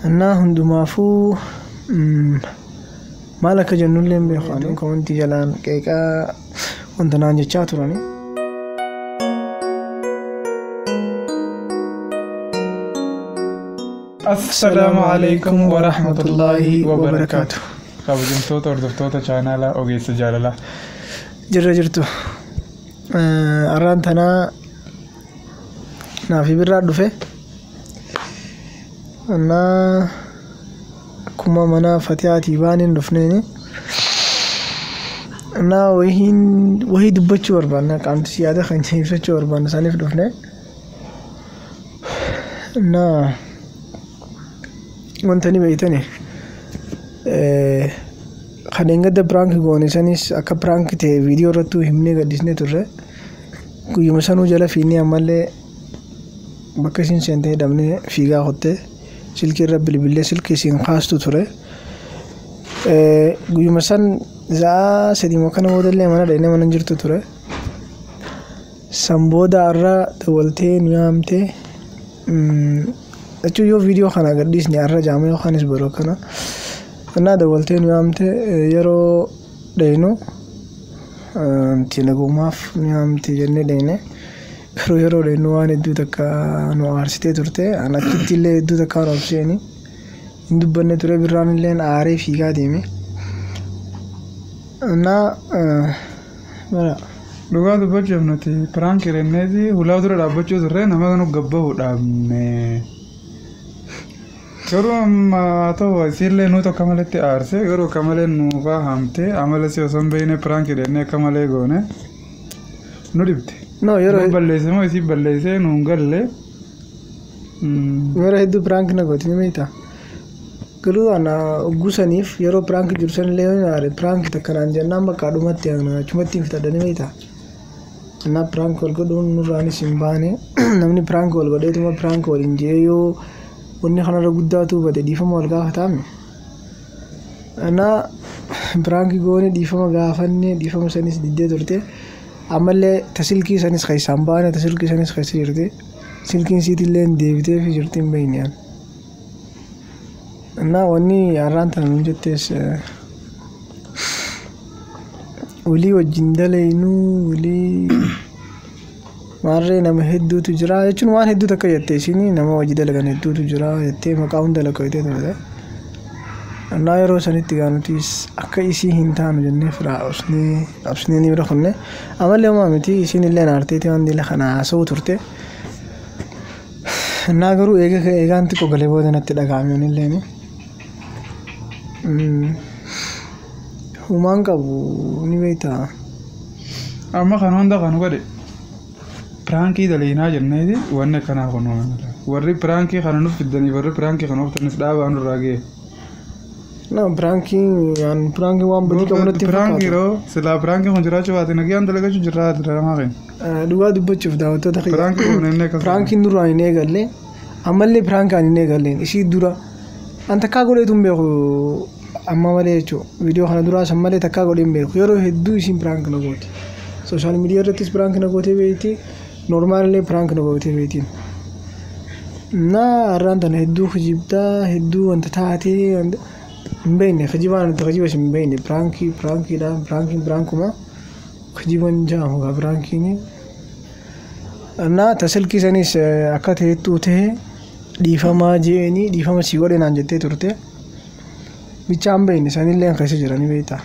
Innaa hundumaafuu maal akka jennullee hin beeku. Ani komantii jalaan qeeqaa wanta naan jechaa turani. Assalaamu alaikum wa rahmatullaahi wa barakaatu. Kabajamtoota hordoftoota chaanaalaa Ogeessa Jaalalaa. Jirra jirtu. Har'aan tanaa naafi birraa dhufe. Innaa akkuma mana Fatihaatii baaniin dhufneeni. Innaa wahii dubbachuu barbaanna, qaamti yaada kan ibsachuu barbaanna saniif dhufne. Innaa wanta ni beektani. Kan dheengadda piraank goone sanis akka piraank ta'e viidiyoo irrattuu himnee gaddisnee turre. Guyyuma sanuu jala fiinnee ammallee bakka isiin seentee hidhamnee fiigaa kottee silkii irra bilbilee silkii isiin kaastu ture. Guyyuma san sa'aa 3 moo kana boodallee mana dhaqnee mana jirtu ture. San booda har'a dawwaltee nu yaamtee, jechuun yoo viidiyoo kana gadhiisne har'a jaama yookaanis boroo kana. Innaa dawwaltee nu yaamte, yeroo dhaynu nuti nagumaaf nu yaamte jennee dhayne. Garuu yeroo dhaynu waan hedduu takka nu aarsitee turte. An achitti illee hedduu takka nu obseeni hin dubbanne ture, birraan illee aaree fiigaa deeme. Innaa bara Dhugaa dubbachuuf nuti piraank hirenneeti hulaa dura dhaabbachuu turre, nama nu gabbahu dhaabne. Garuu amma haa ta'u, isiillee nuti akka maletti aarse, garuu akka malee nu fahamte, amala si osoo hin beekne piraank hidhannee akka malee goone nu dhibde. No, yeroo Nu balleesse moo isii balleesse nu hin galle. Yeroo hedduu piraank na gooti ni beektaa. Garuu ana oggusaniif yeroo piraank jiru sanillee yoo aare piraank takka naan jennaan bakka dhumatti ana achumatti hin fixadha ni beektaa. Innaa piraank wal godhuun nurraanis hin baane, namni piraank wal godheetuma piraank waliin jee yoo wanni kanarra guddaatu hubate dhiifama wal gaafataame. Innaa piraank goone, dhiifama gaafanne, dhiifama sanis diddee turte. Ammallee ta silkii sanis keessaan baane, ta silkii sanis keessa jirti. Silkiin siitillee hin deebitee fi jirti hin beekne ani. Innaa wanni har'aan tana nuun jettees walii wajjin dalaynuu walii maarree nama hedduutu jira jechuun waan hedduu takka jette, isiin nama wajji dalagan hedduutu jira jettee maqaa hunda lakkaa'itee turte. Innaa yeroo sanitti gaa nutis akka isii hin taanu jennee firaa obsnee ni bira kunne. Amallee homaa miti, isiin illee aarteeti waan dila kana haasa'uu turte. Innaa garuu eega eegaan xiqqoo galee booda natti dhaga'ame illeen. Humaan qabu ni beektaa. Amma kan hunda kan godhe piraankii dalaginaa jenneeti wanni akkanaa kun uumame. Warri piraankii kana nuuf fiddanii, warri piraankii kana ooftanis dhaabaa nurraa ga'e. No, piraankii waan badii qabu natti hin Piraankii fakkaatu. Yeroo silaa piraankii kun jiraachuu baate nagaan dalagachuu jirraa diramaa keenya. Dhugaa dubbachuuf daawwattoota kiyya. Piraankii kun inni akkas. Piraankiin duraan hin eegalle, ammallee piraankaan hin eegalleen isii dura an takkaa godheetu hin beeku amma malee jechuudha. Viidiyoo kana duraa san malee takkaa godhee hin beeku. Yeroo hedduu isiin piraank na gooti. Social media irrattis piraank na gootee beekti. Normaalillee piraank na gootee beekti. Naa har'aan tana hedduu kijibdaa, hedduu wanta taatee hin beekne, kijibaan nuti kijibas hin beekne, piraankii piraankiidha, piraankiin piraankuma, kijiban jedhamu gaa piraankiin. Innaa ta silkii sanis akka ta'ettuu ta'e dhiifamaa je'eenii dhiifama sii godhe naan jettee turte. Bichaan beekne sanillee keessa jiranii beektaa.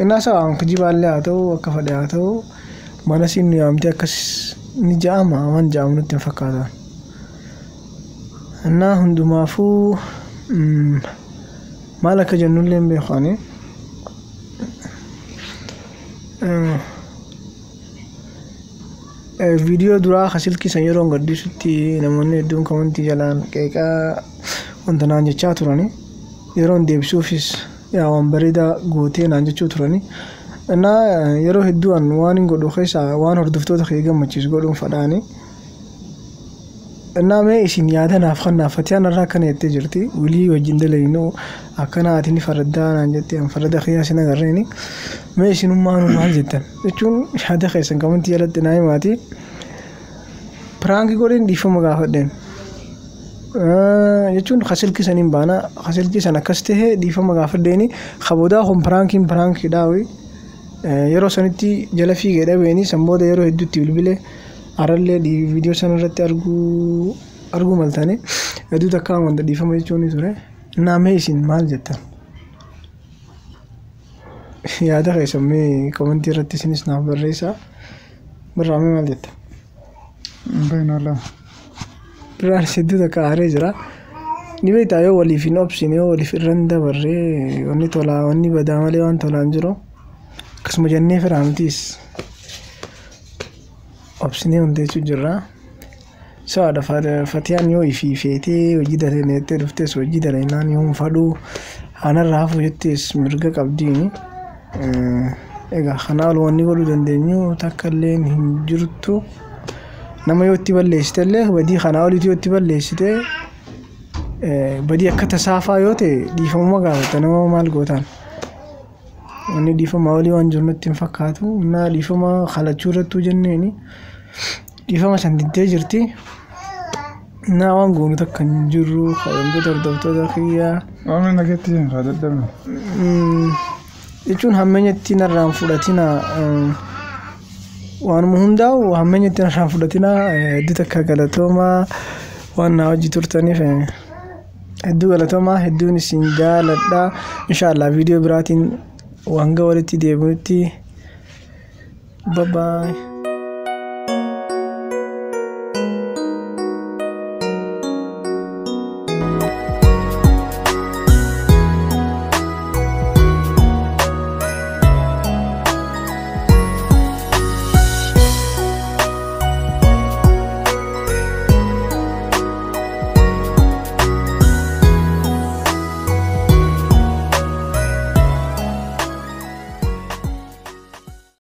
Innaa sabaan kijibaallee haa ta'u, akka fedhe haa ta'u, mana siin nu yaamtee akkas ni ja'ama waan ja'amu nutti hin fakkaatan. Innaa hundumaafuu maal akka jennullee hin beeku ani. Viidiyoo duraa ka silkii san yeroo gadhiisutti namoonni hedduun komantii jalaan qeeqaa wanta naan jechaa turani. Yeroon deebisuufis yaa waan bareedaa gootee naan jechuu turani. Innaa yeroo hedduu an waan hin godhu keessaa waan hordoftoota kee gammachiisu godhuun fadhaani. Innaa mee isin yaada naaf kannaaf, Fatiyaan irraa akkana jettee jirti. Wilii wajjin dalaginuu akkana ati ni faraddaa naan jettee, an farada kiyyaa sin agarreeni. Mee isinummaa maal jettan jechuun yaada keessan komantii jalatti naa himaati. Piraanki godheen dhiifama gaafadheen. Jechuun ka silkii saniin baana, ka silkii san akkas tahe dhiifama gaafadheeni. Ka boodaa kun prankiin prankiidhaawi. Yeroo sanitti jala fiigee dhabeeni, san booda yeroo hedduutti bilbile. Harallee viidiyoo sana irratti arguu maltani, hedduu takka wanta dhiifama jechuun ni ture. Naamee isin maal jettan? Yaada keessan mee commentii irratti isinis naaf barreessaa. Birraamee maal jetta? Hin beeknu wallaahi. Birraan hedduu takka aaree jira. Ni beektaa, yoo waliif hin obsine, yoo waliif irra hin dabarree, wanni tolaa wanni badaa malee waan tolaan jiru. Akkasuma jennee firaa mitiis obsinee hundeessuu jirra. Sawaadha, Fatiyaan yoo ifii feetee hojii dalagneettee dhuftes, hojii dalagnaan yoo hin fadhuu aanarraa hafu jettees mirga qabdiini. Egaa kanaa ol wanni godhuu dandeenyu takka illee hin jirtu. Nama yoo itti balleessite illee, badii kanaa olitti yoo itti balleessite, badii akka tasaafaa yoo ta'e dhiifamuma gaafata, nama maal gootaan. Wanni dhiifama olii waan jiru natti hin fakkaatu. Innaa dhiifama kalachuu irrattuu jenneeni dhiifama san diddee jirti. Innaa waan goonu takka hin jirru, kabajamtoota hordoftoota kiyyaa. Waan nageetti hin haa dadhabne. Jechuun hammeenyatti narraan fudhatina, waanuma hundaa'u hammeenyatti narraan fudhatina. Hedduu takka galatoomaa, waan na hojii turtaniif hedduu galatoomaa, hedduun isin jaaladha. Inshaallah viidiyoo biraatiin hanga walitti deebinutti, bye bye.